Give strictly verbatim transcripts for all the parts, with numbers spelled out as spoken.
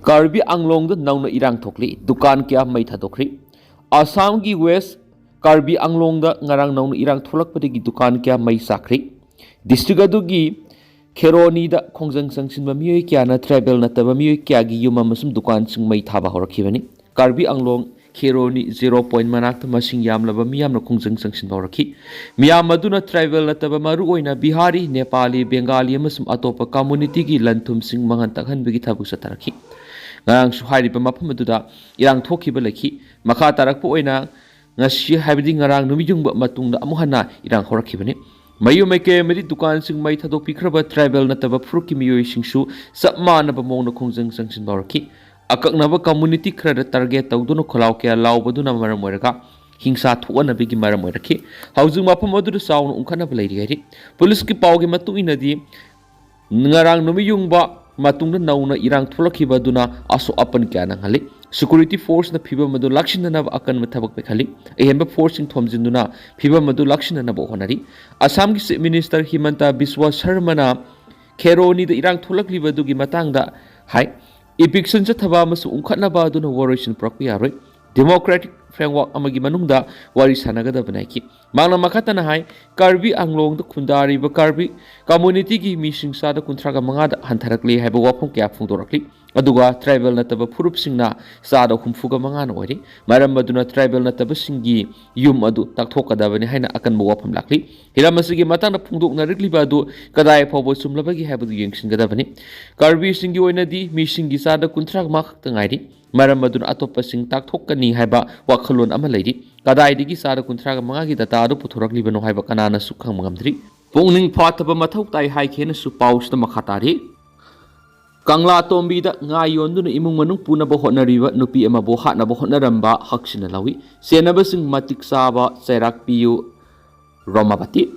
ꯀꯥꯔꯕꯤ ꯑꯪꯂꯣꯡꯗ ꯅꯧꯅ ꯏꯔꯥꯡ ꯊꯣꯛꯂꯤ, ꯗꯨꯀꯥꯟ ꯀꯌꯥ ꯃꯩ ꯊꯥꯗꯣꯛꯈ꯭ꯔꯤ꯫ ꯑꯁꯥꯝꯒꯤ ꯋꯦꯁ ꯀꯥꯔꯕꯤ ꯑꯪꯂꯣꯡꯗ ꯉꯔꯥꯡ ꯅꯧꯅ ꯏꯔꯥꯡ ꯊꯣꯛꯂꯛꯄꯗꯒꯤ ꯗꯨꯀꯥꯟ ꯀꯌꯥ ꯃꯩ ꯆꯥꯛꯈ꯭ꯔꯤ꯫ ꯗꯤꯁꯇ꯭ꯔꯤꯛ ꯑꯗꯨꯒꯤ ꯈꯦꯔꯣꯅꯤꯗ ꯈꯣꯡꯖꯪ ꯆꯪꯁꯤꯟꯕ ꯃꯤꯑꯣꯏ ꯀꯌꯥꯅ ꯇ꯭ꯔꯥꯏꯕꯦꯜ ꯅꯠꯇꯕ ꯃꯤꯑꯣꯏ ꯀꯌꯥꯒꯤ ꯌꯨꯝ ꯑꯃꯁꯨꯡ ꯗꯨꯀꯥꯟꯁꯤꯡ ꯃꯩ ꯊꯥꯕ ꯍꯧꯔꯛꯈꯤꯕꯅꯤ꯫ ꯀꯥꯔꯕꯤ ꯑꯪꯂꯣꯡ ꯈꯦꯔꯣꯅꯤ ꯖꯦꯔꯣ ꯄꯣꯏꯟ ꯃꯅꯥꯛꯇ ꯃꯁꯤꯡ ꯌꯥꯝꯂꯕ ꯃꯤꯌꯥꯝꯅ ꯈꯣꯡꯖꯪ ꯆꯪꯁꯤꯟꯕ ꯍꯧꯔꯛꯈꯤ꯫ ꯃꯤꯌꯥꯝ ꯑꯗꯨꯅ ꯇ꯭ꯔꯥꯏꯕꯦꯜ ꯅꯠꯇꯕ ꯃꯔꯨꯑꯣꯏꯅ ꯕꯤꯍꯥꯔꯤ, ꯅꯦꯄꯥꯂꯤ, ꯕꯦꯡꯒꯥꯂꯤ ꯑꯃꯁꯨꯡ ꯑꯇꯣꯞꯄ ꯀꯝꯃꯨꯅꯤꯇꯤꯒꯤ ꯂꯟ ꯊꯨꯝꯁꯤꯡ ꯃꯥꯡꯍꯟ ꯇꯥꯛꯍꯟꯕꯒꯤ ꯊꯕꯛ ꯆꯠꯊꯔꯛꯈꯤ꯫ ꯉꯔꯥꯡꯁꯨ ꯍꯥꯏꯔꯤꯕ ꯃꯐꯝ ꯑꯗꯨꯗ ꯏꯔꯥꯡ ꯊꯣꯛꯈꯤꯕ ꯂꯩꯈꯤ꯫ ꯃꯈꯥ ꯇꯥꯔꯛꯄ ꯑꯣꯏꯅ ꯉꯁꯤ, ꯍꯥꯏꯕꯗꯤ ꯉꯔꯥꯡ ꯅꯨꯃꯤꯠ ꯌꯨꯡꯕ ꯃꯇꯨꯡꯗ ꯑꯃꯨꯛ ꯍꯟꯅ ꯏꯔꯥꯡ ꯍꯧꯔꯛꯈꯤꯕꯅꯤ꯫ ꯃꯌꯨꯝ ꯃꯩꯀꯩ ꯑꯃꯗꯤ ꯗꯨꯀꯥꯟꯁꯤꯡ ꯃꯩ ꯊꯥꯗꯣꯛꯄꯤꯈ꯭ꯔꯕ ꯇ꯭ꯔꯥꯏꯕꯦꯜ ꯅꯠꯇꯕ ꯐꯨꯔꯨꯞꯀꯤ ꯃꯤꯑꯣꯏꯁꯤꯡꯁꯨ ꯆꯞ ꯃꯥꯟꯅꯕ ꯃꯑꯣꯡꯗ ꯈꯣꯡꯖꯪ ꯆꯪꯁꯤꯟꯕ ꯍꯧꯔꯛꯈꯤ꯫ ꯑꯀꯛꯅꯕ ꯀꯝꯃꯨꯅꯤꯇꯤ ꯈꯔꯗ ꯇꯥꯔꯒꯦꯠ ꯇꯧꯗꯨꯅ ꯈꯣꯜꯂꯥꯎ ꯀꯌꯥ ꯂꯥꯎꯕꯗꯨꯅ ꯃꯔꯝ ꯑꯣꯏꯔꯒ ꯍꯤꯡꯁꯥ ꯊꯣꯛꯍꯟꯅꯕꯒꯤ ꯃꯔꯝ ꯑꯣꯏꯔꯛꯈꯤ꯫ ꯍꯧꯖꯤꯛ ꯃꯐꯝ ꯑꯗꯨꯗ ꯆꯥꯎꯅ ꯎꯪꯈꯠꯅꯕ ꯂꯩꯔꯤ ꯍꯥꯏꯔꯤ꯫ ꯄꯨꯂꯤꯁꯀꯤ ꯄꯥꯎꯒꯤ ꯃꯇꯨꯡ ꯏꯟꯅꯗꯤ, ꯉꯔꯥꯡ ꯅꯨꯃꯤꯠ ꯌꯨꯡꯕ ꯃꯇꯨꯡꯗ ꯅꯧꯅ ꯏꯔꯥꯡ ꯊꯣꯛꯂꯛꯈꯤꯕ ꯑꯗꯨꯅ ꯑꯁꯣꯛ ꯑꯄꯟ ꯀꯌꯥ ꯅꯪꯍꯜꯂꯤ꯫ ꯁꯦꯀ꯭ꯌꯨꯔꯤꯇꯤ ꯐꯣꯔꯁꯅ ꯐꯤꯚꯝ ꯑꯗꯨ ꯂꯥꯛꯁꯤꯟꯅꯅꯕ ꯑꯀꯟꯕ ꯊꯕꯛ ꯄꯥꯏꯈꯠꯂꯤ꯫ ꯑꯍꯦꯟꯕ ꯐꯣꯔꯁꯁꯤꯡ ꯊꯣꯝꯖꯤꯟꯗꯨꯅ ꯐꯤꯚꯝ ꯑꯗꯨ ꯂꯥꯛꯁꯤꯟꯅꯅꯕ ꯍꯣꯠꯅꯔꯤ꯫ ꯑꯁꯥꯝꯒꯤ ꯆꯤꯐ ꯃꯤꯅꯤꯁꯇꯔ ꯍꯤꯃꯟꯇ ꯕꯤꯁ꯭ꯋ ꯁꯔꯃꯅ ꯈꯦꯔꯣꯅꯤꯗ ꯏꯔꯥꯡ ꯊꯣꯛꯂꯛꯂꯤꯕ ꯑꯗꯨꯒꯤ ꯃꯇꯥꯡꯗ ꯍꯥꯏ, ꯏꯚꯤꯛꯁꯟ ꯆꯠꯊꯕ ꯑꯃꯁꯨꯡ ꯎꯪꯈꯠꯅꯕ ꯑꯗꯨꯅ ꯋꯥꯔꯣꯏꯁꯤꯟ ꯄꯨꯔꯛꯄ ꯌꯥꯔꯣꯏ꯫ ꯗꯦꯃꯣꯀ꯭ꯔꯦꯇꯤꯛ ꯐ꯭ꯔꯦꯝꯋꯥꯔꯛ ꯑꯃꯒꯤ ꯃꯅꯨꯡꯗ ꯋꯥꯔꯤ ꯁꯥꯟꯅꯒꯗꯕꯅꯤ ꯍꯥꯏꯈꯤ꯫ ꯃꯍꯥꯛꯅ ꯃꯈꯥ ꯇꯥꯅ ꯍꯥꯏ, ꯀꯥꯔꯕꯤ ꯑꯪꯂꯣꯡꯗ ꯈꯨꯟꯗꯥꯔꯤꯕ ꯀꯥꯔꯕꯤ ꯀꯝꯃꯨꯅꯤꯇꯤꯒꯤ ꯃꯤꯁꯤꯡ ꯆꯥꯗ ꯀꯨꯟꯊ꯭ꯔꯥꯒ ꯃꯉꯥꯗ ꯍꯟꯊꯔꯛꯂꯦ ꯍꯥꯏꯕ ꯋꯥꯐꯝ ꯀꯌꯥ ꯐꯣꯡꯗꯣꯔꯛꯂꯤ꯫ ꯑꯗꯨꯒ ꯇ꯭ꯔꯥꯏꯕꯦꯜ ꯅꯠꯇꯕ ꯐꯨꯔꯨꯞꯁꯤꯡꯅ ꯆꯥꯗ ꯍꯨꯝꯐꯨꯒ ꯃꯉꯥꯅ ꯑꯣꯏꯔꯤ꯫ ꯃꯔꯝ ꯑꯗꯨꯅ ꯇ꯭ꯔꯥꯏꯕꯦꯜ ꯅꯠꯇꯕꯁꯤꯡꯒꯤ ꯌꯨꯝ ꯑꯗꯨ ꯇꯥꯛꯊꯣꯛꯀꯗꯕꯅꯤ ꯍꯥꯏꯅ ꯑꯀꯟꯕ ꯋꯥꯐꯝ ꯂꯥꯛꯂꯤ꯫ ꯍꯤꯔꯝ ꯑꯁꯤꯒꯤ ꯃꯇꯥꯡꯗ ꯐꯣꯡꯗꯣꯛꯅꯔꯛꯂꯤꯕ ꯑꯗꯨ ꯀꯗꯥꯏ ꯐꯥꯎꯕ ꯆꯨꯝꯂꯕꯒꯦ ꯍꯥꯏꯕꯗꯨ ꯌꯦꯡꯁꯤꯟꯒꯗꯕꯅꯤ꯫ ꯀꯥꯔꯕꯤꯁꯤꯡꯒꯤ ꯑꯣꯏꯅꯗꯤ ꯃꯤꯁꯤꯡꯒꯤ ꯆꯥꯗ ꯀꯨꯟꯊ꯭ꯔꯥ ꯃꯉꯥ ꯈꯛꯇ ꯉꯥꯏꯔꯤ꯫ ꯃꯔꯝ ꯑꯗꯨꯅ ꯑꯇꯣꯞꯄꯁꯤꯡ ꯇꯥꯛꯊꯣꯛꯀꯅꯤ ꯍꯥꯏꯕ ꯋꯥꯈꯜꯂꯣꯟ ꯑꯃ ꯂꯩꯔꯤ꯫ ꯀꯗꯥꯏꯗꯒꯤ ꯆꯥꯗ ꯀꯨꯟꯊ꯭ꯔꯥꯒ ꯃꯉꯥꯒꯤ ꯗꯇꯥ ꯑꯗꯨ ꯄꯨꯊꯣꯔꯛꯂꯤꯕꯅꯣ ꯍꯥꯏꯕ ꯀꯅꯥꯅꯁꯨ ꯈꯪꯕ ꯉꯝꯗ꯭ꯔꯤ꯫ ꯄꯨꯛꯅꯤꯡ ꯐꯥꯊꯕ ꯃꯊꯧ ꯇꯥꯏ ꯍꯥꯏꯈꯤꯅꯁꯨ ꯄꯥꯎꯁꯤꯗ ꯃꯈꯥ ꯇꯥꯔꯤ꯫ ꯀꯪꯂꯥ ꯇꯣꯝꯕꯤꯗ ꯉꯥ ꯌꯣꯟꯗꯨꯅ ꯏꯃꯨꯡ ꯃꯅꯨꯡ ꯄꯨꯅꯕ ꯍꯣꯠꯅꯔꯤꯕ ꯅꯨꯄꯤ ꯑꯃꯕꯨ ꯍꯥꯠꯅꯕ ꯍꯣꯠꯅꯔꯝꯕ ꯍꯛꯁꯤꯟꯅ ꯂꯧꯏ꯫ ꯁꯦꯟꯅꯕꯁꯤꯡ ꯃꯇꯤꯛ ꯆꯥꯕ ꯆꯩꯔꯥꯛ ꯄꯤꯌꯨ, ꯔꯣꯃꯥꯕꯇꯤ꯫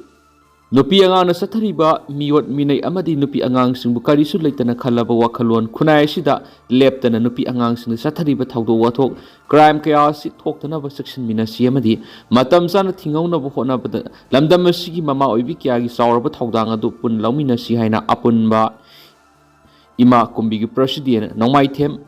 ꯅꯨꯄꯤ ꯑꯉꯥꯡꯅ ꯆꯠꯊꯔꯤꯕ ꯃꯤꯑꯣꯠ ꯃꯤꯅꯩ ꯑꯃꯗꯤ ꯅꯨꯄꯤ ꯑꯉꯥꯡꯁꯤꯡꯕꯨ ꯀꯔꯤꯁꯨ ꯂꯩꯇꯅ ꯈꯜꯂꯕ ꯋꯥꯈꯜꯂꯣꯟ ꯈꯨꯟꯅꯥꯏ ꯑꯁꯤꯗ ꯂꯦꯞꯇꯅ ꯅꯨꯄꯤ ꯑꯉꯥꯡꯁꯤꯡꯅ ꯆꯠꯊꯔꯤꯕ ꯊꯧꯗꯣꯛ ꯋꯥꯊꯣꯛ, ꯀ꯭ꯔꯥꯏꯝ ꯀꯌꯥ ꯑꯁꯤ ꯊꯣꯛꯇꯅꯕ ꯆꯦꯛꯁꯤꯟꯃꯤꯟꯅꯁꯤ ꯑꯃꯗꯤ ꯃꯇꯝ ꯆꯥꯅ ꯊꯤꯡꯍꯧꯅꯕ ꯍꯣꯠꯅꯕꯗ ꯂꯝꯗꯝ ꯑꯁꯤꯒꯤ ꯃꯃꯥ ꯑꯣꯏꯕꯤ ꯀꯌꯥꯒꯤ ꯆꯥꯎꯔꯕ ꯊꯧꯗꯥꯡ ꯑꯗꯨ ꯄꯨꯟꯅ ꯂꯧꯃꯤꯟꯅꯁꯤ ꯍꯥꯏꯅ ꯑꯄꯨꯟꯕ ꯏꯃꯥ ꯀꯨꯝꯕꯤꯒꯤ ꯄ꯭ꯔꯁꯤꯗꯦꯟ ꯅꯣꯡꯃꯥꯏꯊꯦꯝ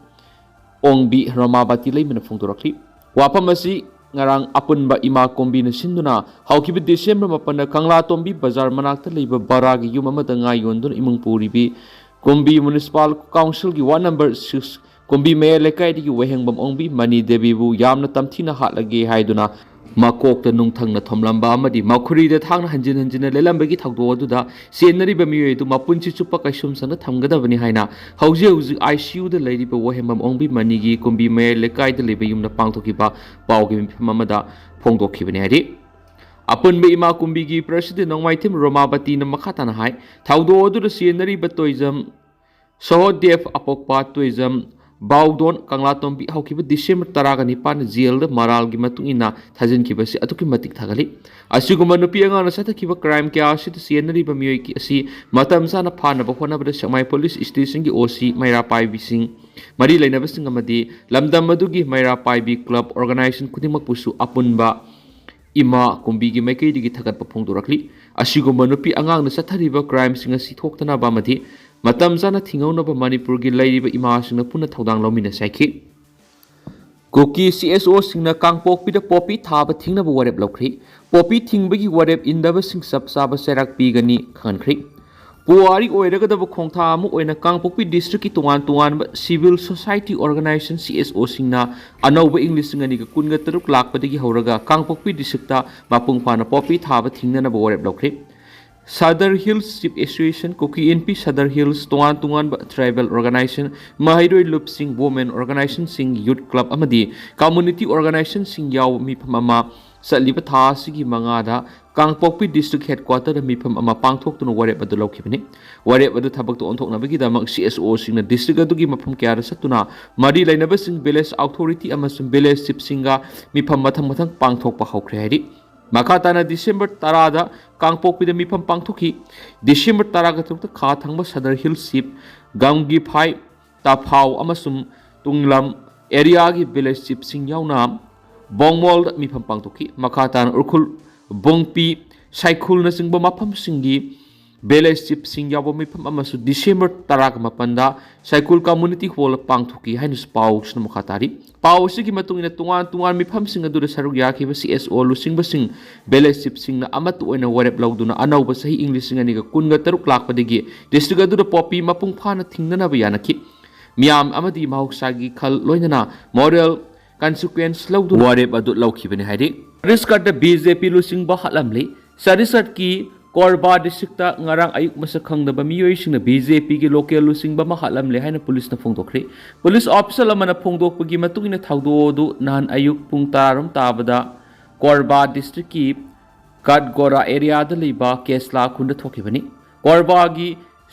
ꯑꯣꯡꯕꯤ ꯔꯣꯃꯥꯕꯇꯤ ꯂꯩꯃꯅ ꯐꯣꯡꯗꯣꯔꯛꯂꯤ꯫ ꯋꯥꯐꯝ ꯑꯁꯤ ꯉꯔꯥꯡ ꯑꯄꯨꯟꯕ ꯏꯃꯥ ꯀꯨꯝꯕꯤꯅ ꯁꯤꯟꯗꯨꯅ ꯍꯧꯈꯤꯕ ꯗꯤꯁꯦꯝꯕꯔ ꯃꯥꯄꯟꯗ ꯀꯪꯂꯥꯇꯣꯝꯕꯤ ꯕꯖꯥꯔ ꯃꯅꯥꯛꯇ ꯂꯩꯕ ꯕꯔꯥꯒꯤ ꯌꯨꯝ ꯑꯃꯗ ꯉꯥ ꯌꯣꯟꯗꯨꯅ ꯏꯃꯨꯡ ꯄꯨꯔꯤꯕꯤ ꯀꯨꯝꯕꯤ ꯃ꯭ꯌꯨꯅꯤꯁꯤꯄꯥꯜ ꯀꯥꯎꯟꯁꯤꯜꯒꯤ ꯋꯥꯔꯗ ꯅꯝꯕꯔ ꯁꯤꯛꯁ ꯀꯨꯝꯕꯤ ꯃꯌꯥꯏ ꯂꯩꯀꯥꯏꯗꯒꯤ ꯋꯥꯍꯦꯡꯕꯝ ꯑꯣꯡꯕꯤ ꯃꯅꯤ ꯗꯦꯕꯤꯕꯨ ꯌꯥꯝꯅ ꯇꯝꯊꯤꯅ ꯍꯥꯠꯂꯒꯦ ꯍꯥꯏꯗꯨꯅ ꯃꯀꯣꯛꯇ ꯅꯨꯡꯊꯪꯅ ꯊꯣꯝꯂꯝꯕ ꯑꯃꯗꯤ ꯃꯈꯨꯔꯤꯗ ꯊꯥꯡꯅ ꯍꯟꯖꯤꯟ ꯍꯟꯖꯤꯟꯅ ꯂꯦꯜꯂꯝꯕꯒꯤ ꯊꯧꯗꯣꯛ ꯑꯗꯨꯗ ꯆꯦꯟꯅꯔꯤꯕ ꯃꯤꯑꯣꯏ ꯑꯗꯨ ꯃꯄꯨꯟꯁꯤ ꯆꯨꯞꯄ ꯀꯩꯁꯨꯝꯁꯪꯗ ꯊꯝꯒꯗꯕꯅꯤ ꯍꯥꯏꯅ ꯍꯧꯖꯤꯛ ꯍꯧꯖꯤꯛ ꯑꯥꯏ ꯁꯤ ꯌꯨꯗ ꯂꯩꯔꯤꯕ ꯋꯥꯍꯦꯡꯕꯝ ꯑꯣꯡꯕꯤ ꯃꯅꯤꯒꯤ ꯀꯨꯝꯕꯤ ꯃꯌꯥꯏ ꯂꯩꯀꯥꯏꯗ ꯂꯩꯕ ꯌꯨꯝꯗ ꯄꯥꯡꯊꯣꯛꯈꯤꯕ ꯄꯥꯎꯒꯤ ꯃꯤꯐꯝ ꯑꯃꯗ ꯐꯣꯡꯗꯣꯛꯈꯤꯕꯅꯤ ꯍꯥꯏꯔꯤ꯫ ꯑꯄꯨꯟꯕ ꯏꯃꯥ ꯀꯨꯝꯕꯤꯒꯤ ꯄ꯭ꯔꯁꯤꯗꯦꯟ ꯅꯣꯡꯃꯥꯏꯊꯦꯝ ꯔꯣꯃꯥꯕꯇꯤꯅ ꯃꯈꯥ ꯇꯥꯅ ꯍꯥꯏ, ꯊꯧꯗꯣꯛ ꯑꯗꯨꯗ ꯆꯦꯟꯅꯔꯤꯕ ꯇꯣꯏꯖꯝ ꯁꯍꯣꯗꯦꯕ, ꯑꯄꯣꯛꯄ ꯇꯣꯏꯖꯝ ꯕꯥꯎꯗꯣꯟ, ꯀꯪꯂꯥꯇꯣꯝꯕꯤ ꯍꯧꯈꯤꯕ ꯗꯤꯁꯦꯝꯕꯔ ꯇꯔꯥꯒ ꯅꯤꯄꯥꯟ ꯖꯦꯜꯗ ꯃꯔꯥꯜꯒꯤ ꯃꯇꯨꯡ ꯏꯟꯅ ꯊꯥꯖꯤꯟꯈꯤꯕꯁꯤ ꯑꯗꯨꯛꯀꯤ ꯃꯇꯤꯛ ꯊꯥꯒꯠꯂꯤ꯫ ꯑꯁꯤꯒꯨꯝꯕ ꯅꯨꯄꯤ ꯑꯉꯥꯡꯅ ꯆꯠꯊꯈꯤꯕ ꯀ꯭ꯔꯥꯏꯝ ꯀꯌꯥ ꯑꯁꯤꯗ ꯆꯦꯟꯅꯔꯤꯕ ꯃꯤꯑꯣꯏ ꯑꯁꯤ ꯃꯇꯝ ꯆꯥꯅ ꯐꯥꯅꯕ ꯍꯣꯠꯅꯕꯗ ꯁꯦꯛꯃꯥꯏ ꯄꯨꯂꯤꯁ ꯁ꯭ꯇꯦꯁꯟꯒꯤ ꯑꯣ ꯁꯤ, ꯃꯩꯔꯥ ꯄꯥꯏꯕꯤꯁꯤꯡ, ꯃꯔꯤ ꯂꯩꯅꯕꯁꯤꯡ ꯑꯃꯗꯤ ꯂꯝꯗꯝ ꯑꯗꯨꯒꯤ ꯃꯩꯔꯥ ꯄꯥꯏꯕꯤ ꯀ꯭ꯂꯕ ꯑꯣꯔꯒꯅꯥꯏꯖꯦꯁꯟ ꯈꯨꯗꯤꯡꯃꯛꯄꯨꯁꯨ ꯑꯄꯨꯟꯕ ꯏꯃꯥ ꯀꯨꯝꯕꯤꯒꯤ ꯃꯥꯏꯀꯩꯗꯒꯤ ꯊꯥꯒꯠꯄ ꯐꯣꯡꯗꯣꯔꯛꯂꯤ꯫ ꯑꯁꯤꯒꯨꯝꯕ ꯅꯨꯄꯤ ꯑꯉꯥꯡꯅ ꯆꯠꯊꯔꯤꯕ ꯀ꯭ꯔꯥꯏꯝꯁꯤꯡ ꯑꯁꯤ ꯊꯣꯛꯇꯅꯕ ꯑꯃꯗꯤ ꯃꯇꯝ ꯆꯥꯅ ꯊꯤꯡꯍꯧꯅꯕ ꯃꯅꯤꯄꯨꯔꯒꯤ ꯂꯩꯔꯤꯕ ꯏꯃꯥꯁꯤꯡꯅ ꯄꯨꯟꯅ ꯊꯧꯗꯥꯡ ꯂꯧꯃꯤꯟꯅꯁꯤ ꯍꯥꯏꯈꯤ꯫ ꯀꯨꯀꯤ ꯁꯤ ꯑꯦꯁ ꯑꯣꯁꯤꯡꯅ ꯀꯥꯡꯄꯣꯛꯄꯤꯗ ꯄꯣꯄꯤ ꯊꯥꯕ ꯊꯤꯡꯅꯕ ꯋꯥꯔꯦꯞ ꯂꯧꯈ꯭ꯔꯤ꯫ ꯄꯣꯄꯤ ꯊꯤꯡꯕꯒꯤ ꯋꯥꯔꯦꯞ ꯏꯟꯗꯕꯁꯤꯡ ꯆꯞ ꯆꯥꯕ ꯆꯩꯔꯥꯛ ꯄꯤꯒꯅꯤ ꯈꯪꯍꯟꯈ꯭ꯔꯤ꯫ ꯄꯨꯋꯥꯔꯤ ꯑꯣꯏꯔꯒꯗꯕ ꯈꯣꯡꯊꯥꯡ ꯑꯃ ꯑꯣꯏꯅ ꯀꯥꯡꯄꯣꯛꯄꯤ ꯗꯤꯁꯇ꯭ꯔꯤꯛꯀꯤ ꯇꯣꯉꯥꯟ ꯇꯣꯉꯥꯟꯕ civil society organisation C S ꯑꯣꯁꯤꯡꯅ ꯑꯅꯧꯕ ꯏꯪ ꯂꯤꯁꯤꯡ ꯑꯅꯤꯒ ꯀꯨꯟꯒ ꯇꯔꯨꯛ ꯂꯥꯛꯄꯗꯒꯤ ꯍꯧꯔꯒ ꯀꯥꯡꯄꯣꯛꯄꯤ ꯗꯤꯁꯇ꯭ꯔꯤꯛꯇ ꯃꯄꯨꯡ ꯐꯥꯅ ꯄꯣꯄꯤ ꯊꯥꯕ ꯊꯤꯡꯅꯅꯕ ꯋꯥꯔꯦꯞ ꯂꯧꯈ꯭ꯔꯤ꯫ ꯁꯗꯔ ꯍꯤꯜꯁ ꯆꯤꯐ ꯑꯦꯁꯣꯁꯤꯌꯦꯁꯟ, ꯀꯨꯀꯤ ꯏꯟꯄꯤ ꯁꯗꯔ ꯍꯤꯜꯁ, ꯇꯣꯉꯥꯟ ꯇꯣꯉꯥꯟꯕ ꯇ꯭ꯔꯥꯏꯕꯦꯜ ꯑꯣꯔꯒꯅꯥꯏꯖꯦꯁꯟ, ꯃꯍꯩꯔꯣꯏ ꯂꯨꯞꯁꯤꯡ, ꯋꯨꯃꯦꯟ ꯑꯣꯔꯒꯅꯥꯏꯖꯦꯁꯟꯁꯤꯡ, ꯌꯨꯠ ꯀ꯭ꯂꯕ ꯑꯃꯗꯤ ꯀꯝꯃꯨꯅꯤꯇꯤ ꯑꯣꯔꯒꯅꯥꯏꯖꯦꯁꯟꯁꯤꯡ ꯌꯥꯎꯕ ꯃꯤꯐꯝ ꯑꯃ ꯆꯠꯂꯤꯕ ꯊꯥ ꯑꯁꯤꯒꯤ ꯃꯉꯥꯗ ꯀꯥꯡꯄꯣꯛꯄꯤ ꯗꯤꯁꯇ꯭ꯔꯤꯛ ꯍꯦꯗꯀ꯭ꯋꯥꯇꯔꯗ ꯃꯤꯐꯝ ꯑꯃ ꯄꯥꯡꯊꯣꯛꯇꯨꯅ ꯋꯥꯔꯦꯞ ꯑꯗꯨ ꯂꯧꯈꯤꯕꯅꯤ꯫ ꯋꯥꯔꯦꯞ ꯑꯗꯨ ꯊꯕꯛꯇ ꯑꯣꯟꯊꯣꯛꯅꯕꯒꯤꯗꯃꯛ ꯁꯤ ꯑꯦꯁ ꯑꯣꯁꯤꯡꯅ ꯗꯤꯁꯇ꯭ꯔꯤꯛ ꯑꯗꯨꯒꯤ ꯃꯐꯝ ꯀꯌꯥꯗ ꯆꯠꯇꯨꯅ ꯃꯔꯤ ꯂꯩꯅꯕꯁꯤꯡ, ꯚꯤꯂꯦꯖ ꯑꯣꯊꯣꯔꯤꯇꯤ ꯑꯃꯁꯨꯡ ꯚꯤꯂꯦꯖ ꯆꯤꯐꯁꯤꯡꯒ ꯃꯤꯐꯝ ꯃꯊꯪ ꯃꯊꯪ ꯄꯥꯡꯊꯣꯛꯄ ꯍꯧꯈ꯭ꯔꯦ ꯍꯥꯏꯔꯤ꯫ ꯃꯈꯥ ꯇꯥꯅ ꯗꯤꯁꯦꯝꯕꯔ ꯇꯔꯥꯗ ꯀꯥꯡꯄꯣꯛꯄꯤꯗ ꯃꯤꯐꯝ ꯄꯥꯡꯊꯣꯛꯈꯤ꯫ ꯗꯤꯁꯦꯝꯕꯔ ꯇꯔꯥꯒ ꯇꯔꯨꯛꯇ ꯈꯥ ꯊꯪꯕ ꯁꯗꯔ ꯍꯤꯜꯁ ꯆꯤꯐ, ꯒꯝꯒꯤꯐꯥꯏ, ꯇꯥꯐꯥꯎ ꯑꯃꯁꯨꯡ ꯇꯨꯡꯂꯝ ꯑꯦꯔꯤꯌꯥꯒꯤ ꯚꯤꯂꯦꯖ ꯆꯤꯐꯁꯤꯡ ꯌꯥꯎꯅ ꯕꯣꯡꯃꯣꯜꯗ ꯃꯤꯐꯝ ꯄꯥꯡꯊꯣꯛꯈꯤ꯫ ꯃꯈꯥ ꯇꯥꯅ ꯎꯔꯈꯨꯜ, ꯕꯣꯡꯄꯤ, ꯁꯥꯏꯈꯨꯜꯅꯆꯤꯡꯕ ꯃꯐꯝꯁꯤꯡꯒꯤ village chiefꯁꯤꯡ ꯌꯥꯎꯕ ꯃꯤꯐꯝ ꯑꯃꯁꯨ December ꯇꯔꯥꯒ ꯃꯥꯄꯟꯗ ꯁꯥꯏꯀꯨꯜ community hallꯗ ꯄꯥꯡꯊꯣꯛꯈꯤ ꯍꯥꯏꯅꯁꯨ ꯄꯥꯎꯁꯤꯅ ꯃꯈꯥ ꯇꯥꯔꯤ꯫ ꯄꯥꯎ ꯑꯁꯤꯒꯤ ꯃꯇꯨꯡ ꯏꯟꯅ, ꯇꯣꯉꯥꯟ ꯇꯣꯉꯥꯟꯕ ꯃꯤꯐꯝꯁꯤꯡ ꯑꯗꯨꯗ ꯁꯔꯨꯛ ꯌꯥꯈꯤꯕ C S O ꯂꯨꯆꯤꯡꯕꯁꯤꯡ, village chiefꯁꯤꯡꯅ ꯑꯃꯠꯇ ꯑꯣꯏꯅ ꯋꯥꯔꯦꯞ ꯂꯧꯗꯨꯅ ꯑꯅꯧꯕ ꯆꯍꯤ ꯏꯪ ꯂꯤꯁꯤꯡ ꯑꯅꯤꯒ ꯀꯨꯟꯒ ꯇꯔꯨꯛ ꯂꯥꯛꯄꯗꯒꯤ district ꯑꯗꯨꯗ ꯄꯣꯄꯤ ꯃꯄꯨꯡ ꯐꯥꯅ ꯊꯤꯡꯅꯅꯕ ꯌꯥꯅꯈꯤ꯫ ꯃꯤꯌꯥꯝ ꯑꯃꯗꯤ ꯃꯍꯧꯁꯥꯒꯤ ꯈꯜ ꯂꯣꯏꯅꯅ moral consequence ꯂꯧꯗꯨꯅ ꯋꯥꯔꯦꯞ ꯑꯗꯨ ꯂꯧꯈꯤꯕꯅꯤ ꯍꯥꯏꯔꯤ꯫ ꯆꯇꯤꯁꯒꯔꯗ B J P ꯂꯨꯆꯤꯡꯕ ꯍꯥꯠꯂꯝꯂꯤ꯫ ꯆꯇꯤꯁꯒꯔꯗꯀꯤ ꯀꯣꯔꯕꯥ districtꯇ ꯉꯔꯥꯡ ꯑꯌꯨꯛ ꯃꯁꯛ ꯈꯪꯗꯕ ꯃꯤꯑꯣꯏꯁꯤꯡꯅ B J Pꯒꯤ local ꯂꯨꯆꯤꯡꯕ ꯑꯃ ꯍꯥꯠꯂꯝꯂꯦ ꯍꯥꯏꯅ ꯄꯨꯂꯤꯁꯅ ꯐꯣꯡꯗꯣꯛꯈ꯭ꯔꯦ꯫ ꯄꯨꯂꯤꯁ official ꯑꯃꯅ ꯐꯣꯡꯗꯣꯛꯄꯒꯤ ꯃꯇꯨꯡ ꯏꯟꯅ, ꯊꯧꯗꯣꯛ ꯑꯗꯨ ꯅꯍꯥꯟ ꯑꯌꯨꯛ ꯄꯨꯡ ꯇꯔꯥꯔꯣꯝ ꯇꯥꯕꯗ ꯀꯣꯔꯕꯥ districtꯀꯤ ꯀꯥꯠꯒꯣꯔꯥ areaꯗ ꯂꯩꯕ ꯀꯦꯁꯂꯥ ꯈꯨꯟꯗ ꯊꯣꯛꯈꯤꯕꯅꯤ꯫ ꯀꯣꯔꯕꯥꯒꯤ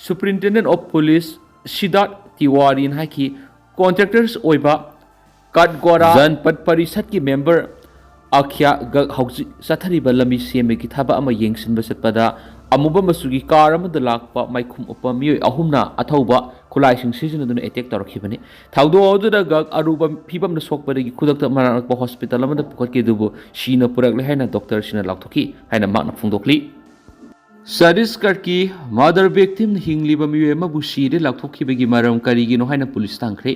Superintendent of Police ꯁꯤꯗꯥꯔꯊ ꯇꯤꯋꯥꯔꯤꯅ ꯍꯥꯏꯈꯤ, contractors ꯑꯣꯏꯕ ꯀꯥꯠꯒꯣꯔꯥ ꯖꯟꯄꯠ ꯄꯔꯤꯁꯠꯀꯤ member ꯑꯈ꯭ꯌꯥ ꯒꯛ ꯍꯧꯖꯤꯛ ꯆꯠꯊꯔꯤꯕ ꯂꯝꯕꯤ ꯁꯦꯝꯕꯒꯤ ꯊꯕꯛ ꯑꯃ ꯌꯦꯡꯁꯤꯟꯕ ꯆꯠꯄꯗ ꯑꯃꯨꯕ ꯃꯆꯨꯒꯤ car ꯑꯃꯗ ꯂꯥꯛꯄ ꯃꯥꯏꯈꯨꯝ ꯎꯞꯄ ꯃꯤꯑꯣꯏ ꯑꯍꯨꯝꯅ ꯑꯊꯧꯕ ꯈꯨꯠꯂꯥꯏꯁꯤꯡ ꯁꯤꯖꯤꯟꯅꯗꯨꯅ attack ꯇꯧꯔꯛꯈꯤꯕꯅꯤ꯫ ꯊꯧꯗꯣꯛ ꯑꯗꯨꯗ ꯒꯛ ꯑꯔꯨꯕ ꯐꯤꯕꯝꯗ ꯁꯣꯛꯄꯗꯒꯤ ꯈꯨꯗꯛꯇ ꯃꯅꯥꯛ ꯅꯛꯄ hospital ꯑꯃꯗ ꯄꯨꯈꯠꯈꯤ, ꯑꯗꯨꯕꯨ ꯁꯤꯅ ꯄꯨꯔꯛꯂꯦ ꯍꯥꯏꯅ doctorꯁꯤꯡꯅ ꯂꯥꯎꯊꯣꯛꯈꯤ ꯍꯥꯏꯅ ꯃꯍꯥꯛꯅ ꯐꯣꯡꯗꯣꯛꯂꯤ꯫ ꯆꯇꯤꯁꯒꯔꯗꯀꯤ murder victimꯅ ꯍꯤꯡꯂꯤꯕ ꯃꯤꯑꯣꯏ ꯑꯃꯕꯨ ꯁꯤꯔꯦ ꯂꯥꯎꯊꯣꯛꯈꯤꯕꯒꯤ ꯃꯔꯝ ꯀꯔꯤꯒꯤꯅꯣ ꯍꯥꯏꯅ ꯄꯨꯂꯤꯁꯇ ꯍꯪꯈ꯭ꯔꯦ꯫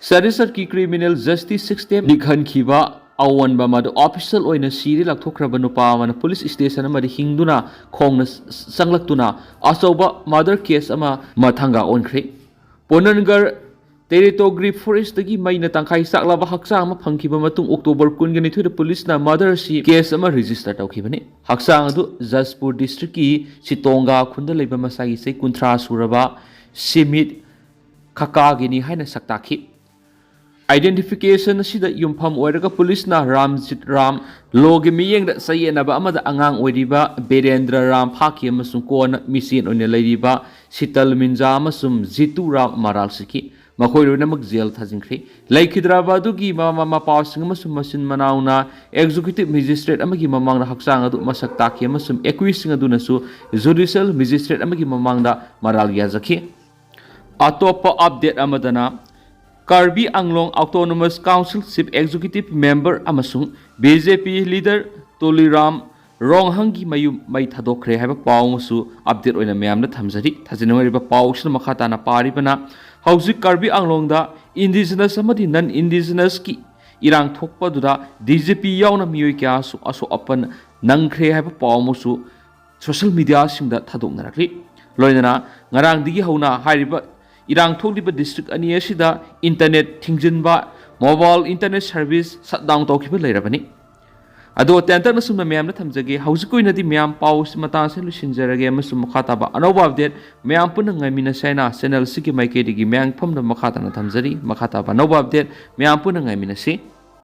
ꯆꯇꯤꯁꯒꯔꯗꯀꯤ criminal justice system ꯂꯤꯛꯍꯟꯈꯤꯕ ꯑꯑꯣꯟꯕ ꯑꯃꯗ official ꯑꯣꯏꯅ ꯁꯤꯔꯦ ꯂꯥꯎꯊꯣꯛꯈ꯭ꯔꯕ ꯅꯨꯄꯥ ꯑꯃꯅ police station ꯑꯃꯗ ꯍꯤꯡꯗꯨꯅ ꯈꯣꯡꯅ ꯆꯪꯂꯛꯇꯨꯅ ꯑꯆꯧꯕ murder case ꯑꯃ ꯃꯊꯪꯒ ꯑꯣꯟꯈ꯭ꯔꯦ꯫ ꯄꯣꯅꯟꯒꯔ Teritogri forestꯇꯒꯤ ꯃꯩꯅ ꯇꯪꯈꯥꯏ ꯆꯥꯛꯂꯕ ꯍꯛꯆꯥꯡ ꯑꯃ ꯐꯪꯈꯤꯕ ꯃꯇꯨꯡ, October ꯀꯨꯟꯒ ꯅꯤꯊꯣꯏꯗ ꯄꯨꯂꯤꯁꯅ murder ꯑꯁꯤ case ꯑꯃ register ꯇꯧꯈꯤꯕꯅꯤ꯫ ꯍꯛꯆꯥꯡ ꯑꯗꯨ ꯖꯁꯄꯨꯔ districtꯀꯤ ꯁꯤꯇꯣꯡꯒꯥ ꯈꯨꯟꯗ ꯂꯩꯕ ꯃꯁꯥꯒꯤ ꯆꯍꯤ ꯀꯨꯟꯊ꯭ꯔꯥ ꯁꯨꯔꯕ ꯁꯤꯃꯤꯠ ꯈꯀꯥꯒꯤꯅꯤ ꯍꯥꯏꯅ ꯁꯛꯇꯥꯛꯈꯤ꯫ Identification ꯑꯁꯤꯗ ꯌꯨꯝꯐꯝ ꯑꯣꯏꯔꯒ ꯄꯨꯂꯤꯁꯅ ꯔꯥꯝꯖꯤꯠ ꯔꯥꯝ, lawꯒꯤ ꯃꯤꯠꯌꯦꯡꯗ ꯆꯌꯦꯠꯅꯕ ꯑꯃꯗ ꯑꯉꯥꯡ ꯑꯣꯏꯔꯤꯕ ꯕꯤꯔꯦꯟꯗ꯭ꯔ ꯔꯥꯝ ꯐꯥꯈꯤ ꯑꯃꯁꯨꯡ ꯀꯣꯟꯅ ꯃꯤꯆꯦꯟ ꯑꯣꯏꯅ ꯂꯩꯔꯤꯕ ꯁꯤꯇꯜ ꯃꯤꯟꯖꯥ ꯑꯃꯁꯨꯡ ꯖꯤꯇꯨ ꯔꯥꯝ ꯃꯔꯥꯜ ꯁꯤꯈꯤ꯫ ꯃꯈꯣꯏ ꯂꯣꯏꯅꯃꯛ ꯖꯦꯜ ꯊꯥꯖꯤꯟꯈ꯭ꯔꯦ꯫ ꯂꯩꯈꯤꯗ꯭ꯔꯕ ꯑꯗꯨꯒꯤ ꯃꯃꯥ ꯃꯄꯥꯁꯤꯡ ꯑꯃꯁꯨꯡ ꯃꯆꯤꯟ ꯃꯅꯥꯎꯅ executive magistrate ꯑꯃꯒꯤ ꯃꯃꯥꯡꯗ ꯍꯛꯆꯥꯡ ꯑꯗꯨ ꯃꯁꯛ ꯇꯥꯛꯈꯤ ꯑꯃꯁꯨꯡ accusedꯁꯤꯡ ꯑꯗꯨꯅꯁꯨ judicial magistrate ꯑꯃꯒꯤ ꯃꯃꯥꯡꯗ ꯃꯔꯥꯜ ꯌꯥꯖꯈꯤ꯫ ꯑꯇꯣꯞꯄ update ꯑꯃꯗꯅ, ꯀꯥꯔꯕꯤ ꯑꯪꯂꯣꯡ Autonomous Council Chief Executive Member ꯑꯃꯁꯨꯡ B J P leader ꯇꯨꯂꯤꯔꯥꯝ ꯔꯣꯡꯍꯪꯒꯤ ꯃꯌꯨꯝ ꯃꯩ ꯊꯥꯗꯣꯛꯈ꯭ꯔꯦ ꯍꯥꯏꯕ ꯄꯥꯎ ꯑꯃꯁꯨ ꯑꯞꯗꯦꯠ ꯑꯣꯏꯅ ꯃꯌꯥꯝꯗ ꯊꯝꯖꯔꯤ꯫ ꯊꯥꯖꯅꯤꯡꯉꯥꯏ ꯑꯣꯏꯔꯤꯕ ꯄꯥꯎꯁꯤꯅ ꯃꯈꯥ ꯇꯥꯅ ꯄꯥꯔꯤꯕꯅ, ꯍꯧꯖꯤꯛ ꯀꯥꯔꯕꯤ ꯑꯪꯂꯣꯡꯗ ꯏꯟꯗꯤꯖꯤꯅꯁ ꯑꯃꯗꯤ ꯅꯟ ꯏꯟꯗꯤꯖꯤꯅꯁꯀꯤ ꯏꯔꯥꯡ ꯊꯣꯛꯄ ꯑꯗꯨꯗ ꯗꯤ ꯖꯤ ꯄꯤ ꯌꯥꯎꯅ ꯃꯤꯑꯣꯏ ꯀꯌꯥꯁꯨ ꯑꯁꯣꯛ ꯑꯄꯟ ꯅꯪꯈ꯭ꯔꯦ ꯍꯥꯏꯕ ꯄꯥꯎ ꯑꯃꯁꯨ ꯁꯣꯁꯦꯜ ꯃꯤꯗꯤꯌꯥꯁꯤꯡꯗ ꯊꯥꯗꯣꯛꯅꯔꯛꯂꯤ꯫ ꯂꯣꯏꯅꯅ ꯉꯔꯥꯡꯗꯒꯤ ꯍꯧꯅ ꯍꯥꯏꯔꯤꯕ ꯏꯔꯥꯡ ꯊꯣꯛꯂꯤꯕ ꯗꯤꯁꯇ꯭ꯔꯤꯛ ꯑꯅꯤ ꯑꯁꯤꯗ ꯏꯟꯇꯔꯅꯦꯠ ꯊꯤꯡꯖꯤꯟꯕ, ꯃꯣꯕꯥꯏꯜ ꯏꯟꯇꯔꯅꯦꯠ ꯁꯔꯚꯤꯁ ꯁꯠ ꯗꯥꯎꯟ ꯇꯧꯈꯤꯕ ꯂꯩꯔꯕꯅꯤ꯫ ꯑꯗꯣ ꯇꯦꯟꯇꯛꯅ ꯁꯨꯝꯅ ꯃꯌꯥꯝꯗ ꯊꯝꯖꯒꯦ꯫ ꯍꯧꯖꯤꯛꯀꯤ ꯑꯣꯏꯅꯗꯤ ꯃꯌꯥꯝ ꯄꯥꯎ ꯑꯁꯤ ꯃꯇꯥꯡ ꯑꯁꯤꯗ ꯂꯣꯏꯁꯤꯟꯖꯔꯒꯦ, ꯑꯃꯁꯨꯡ ꯃꯈꯥ ꯇꯥꯕ ꯑꯅꯧꯕ ꯑꯞꯗꯦꯠ ꯃꯌꯥꯝ ꯄꯨꯟꯅ ꯉꯥꯏꯃꯤꯟꯅꯁꯦ ꯍꯥꯏꯅ ꯆꯦꯅꯦꯜ ꯑꯁꯤꯒꯤ ꯃꯥꯏꯀꯩꯗꯒꯤ ꯃꯌꯥꯝ ꯄꯨꯝꯅꯃꯛ ꯃꯈꯥ ꯇꯥꯅ ꯊꯝꯖꯔꯤ꯫ ꯃꯈꯥ ꯇꯥꯕ ꯑꯅꯧꯕ ꯑꯞꯗꯦꯠ ꯃꯌꯥꯝ ꯄꯨꯟꯅ ꯉꯥꯏꯃꯤꯟꯅꯁꯤ꯫